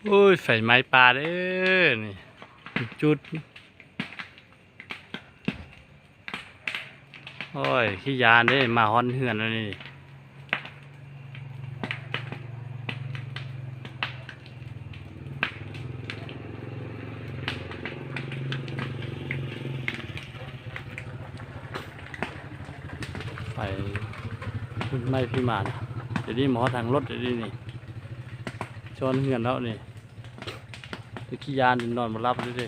ໂອ້ຍ ໄຟໄໝ້ປ່າເດີນີ້ ຈຸດ ໂອ້ຍ ຂີ້ຢ້ານເດ້ ມາຮອດເຮືອນແລ້ວນີ້. ໄປພຸ້ນໄໝ້ພີ່ມານ ດຽວນີ້ມາຮອດທາງລົດແລ້ວນີ້ ຈອດເຮືອນແລ້ວນີ້ ແຕ່ຂີ້ຢ້ານຈົນນອນບໍ່ຫຼັບເລີຍເດ້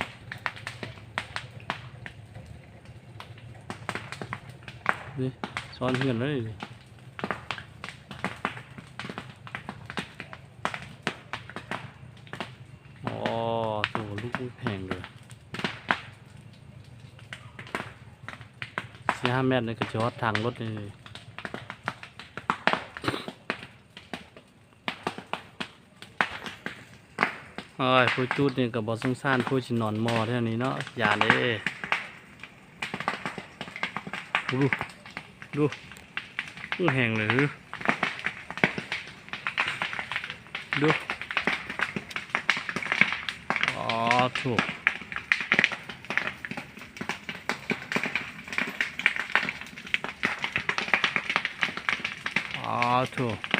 ນີ້ ຈອດເຮືອນແລ້ວນີ້. ອໍ ໂຕລູກແພງເດີ ສີ່ຫ້າແມັດນີ້ກໍຈອດທາງລົດນີ້. ໂອ້ຍ ຜູ້ຈູດນີ້ກໍບໍ່ສົງສານຜູ້ຊິນອນໝໍ້ແຖວນີ້ເນາະ ຢ້ານເດ້. ດູ ດູ ແຮງເລີຍ ດູ ອໍໂທ້ ອໍໂທ້.